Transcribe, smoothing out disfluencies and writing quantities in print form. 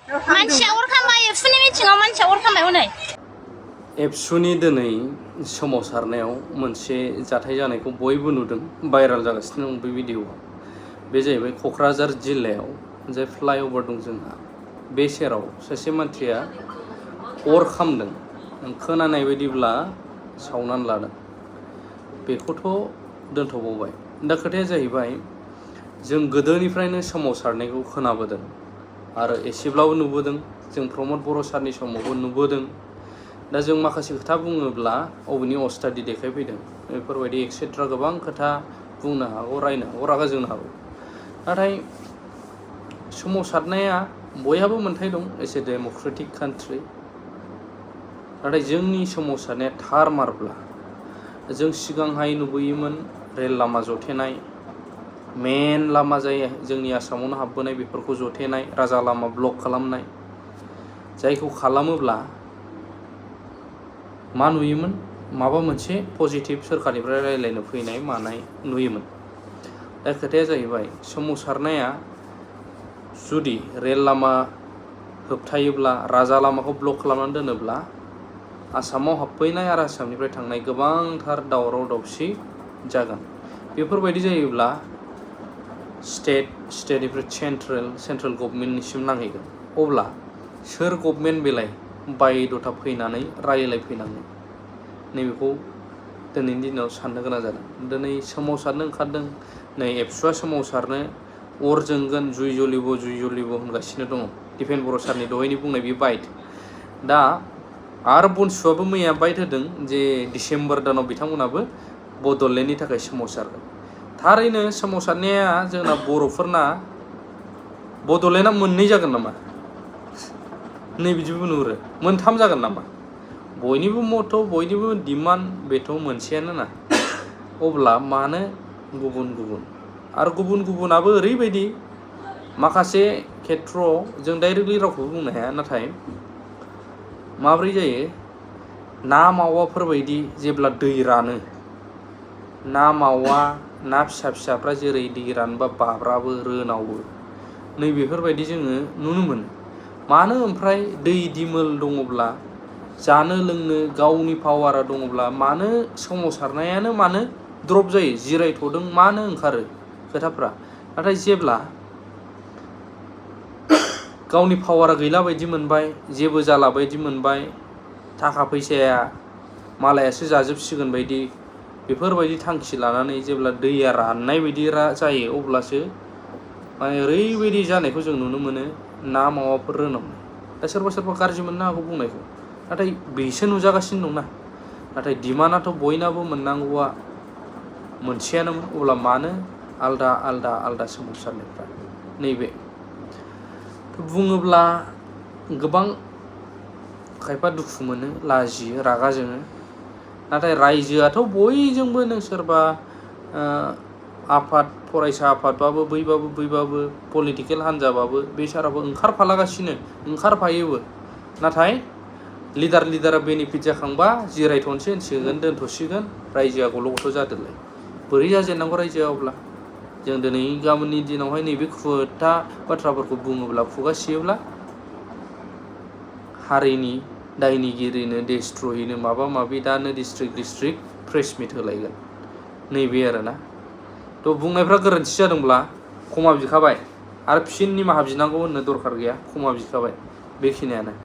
मानसिया अर खामबाय एबसुनि मिथिङाव मानसिया अर खामबाय हनै एबसुनि दिनै सोमावसारनायाव मोनसे जाथाय जानायखौ बयबो नुदों भाइराल जागासिनो दं बे भिडिअआ बे जाहैबाय क'क्राझार जिल्लायाव जाय फ्लाइअभार दं जोंहा बे सेराव सासे मानसिया अर खामदों खोनानाय बायदिब्ला सावनानै लादों बेखौथ' दोनथ'बावबाय दा खोथाया जाहैबाय जों गोदोनिफ्रायनो सोमावसारनायखौ खोनाबोदों आरो एसेब्लाबो नुबोदों जों प्रमद बर' सारनि समावबो नुबोदों दा जों माखासे खोथा बुङोब्ला अबेनि अस्टादि देखायफैदों बेफोरबायदि एक्सेट्रा गोबां खोथा बुंनो हागौ रायनो हागौ रागा जोंनो हागौ नाथाय सोमावसारनाया बयहाबो मोन्थाय दं एस ए डेम'क्रेटिक कान्ट्रि नाथाय जोंनि सोमावसारनाया थार मारब्ला जों सिगांहाय नुबोयोमोन रेल लामा जथेनाय मेन लामा जायो जोंनि आसामावनो हाबबोनाय बेफोरखौ जथेनाय राजा लामा ब्लक खालामनाय जायखौ खालामोब्ला मा नुयोमोन माबा मोनसे पजिटिभ सोरखारनिफ्राय रायज्लायनो फैनाय मानाय नुयोमोन दा खोथाया जाहैबाय सोमावसारनाया जुदि रेल लामा होबथायोब्ला राजा लामाखौ ब्लक खालामनानै दोनोब्ला आसामाव हाबफैनाय आरो आसामनिफ्राय थांनाय गोबांथार दावराव दावसि जागोन बेफोरबायदि जायोब्ला स्टेटनिफ्राय सेन्ट्रेल गभर्नमेन्टनिसिम नांहैगोन अब्ला सोर गभर्नमेन्ट बेलाय बायद'था फैनानै रायज्लायफैनांगौ नैबेखौ दिनैनि दिनाव साननो गोनां जादों दिनै सोमावसारनो ओंखारदों नै एबसुआ सोमावसारनो अर जोंगोन जुइ जलिब होनगासिनो दङ दिपेन बर' सारनि दहायनि बुंनाय बे बाइट दा आरो बनसुआबो मैया बाइट होदों जे डिसेम्बर दानाव बिथांमोनाबो बड'लेण्डनि थाखाय सोमावसारगोन थारैनो सोमावसारनाया जोंना बर'फोरना बड'लेण्डआ मोननै जागोन नामा नै बिदिबो नुहुरो मोनथाम जागोन नामा बयनिबो मथ' बयनिबो डिमान्ड बेथ' मोनसेयानो ना अब्ला मानो गुबुन गुबुन आरो गुबुन गुबुनाबो ओरैबायदि माखासे खेथ्रआव जों डाइरेक्टलि रावखौबो बुंनो हाया नाथाय माब्रै जायो ना मावाफोरबायदि जेब्ला दै रानो ना मावा ना फिसा फिसाफ्रा जेरै दै रानबा बाब्राबो रोनावो नैबेफोरबायदि जोङो नुनो मोनो मानो ओमफ्राय दै दिमोल दङब्ला जानो लोंनो गावनि पावारा दङब्ला मानो सोमावसारनायानो मानो द्रप जायो जिरायथ'दों मानो ओंखारो खोथाफ्रा नाथाय जेब्ला गावनि पावारा गैला बायदि मोनबाय जेबो जाला बायदि मोनबाय थाखा फैसाया मालायासो जाजोबसिगोन बायदि बेफोरबायदि थांखि लानानै जेब्ला दैया राननाय बायदि जायो अब्लासो माने ओरैबायदि जानायखौ जों नुनो मोनो ना मावाफोर रोनावनाय दा सोरबा सोरबा गाज्रि मोननो हागौ बुंनायखौ नाथाय बेसो नुजागासिनो दंना नाथाय डिमान्डआथ' बयनाबो मोननांगौआ मोनसेयानोमोन अब्ला मानो आलदा आलदा आलदा सोमावसारनायफ्रा नैबे बुङोब्ला गोबां खायफा दुखु मोनो लाजियो रागा जोङो नाथाय रायजोआथ' बयजोंबो नों सोरबा आफाद फरायसा आफादबाबो बैबाबो पलिटिकेल हान्जाबाबो बे साराबो ओंखारफालागासिनो ओंखारफायोबो नाथाय लिडारा बेनिफिट जाखांबा जिरायथ'नोसै होनसिगोन दोनथ'सिगोन रायजोआ गल' गथ' जादोलाय बोरै जाजेननांगौ रायजोआ अब्ला जों दिनै गाबोननि दिनावहाय नैबे खोथा बाथ्राफोरखौ बुङोब्ला खुगा सियोब्ला हारिनि दायनिगिरिनो देस्ट्रयनो माबा माबि दानो डिस्ट्रिक्ट प्रेस मिट होलायगोन नैबे आरोना थ' बुंनायफ्रा गोरोन्थि जादोंब्ला क्षमा बिखाबाय आरो फिन निमाहा बिनांगौ होननो दरखार गैया क्षमा बिखाबाय बेखिनियानो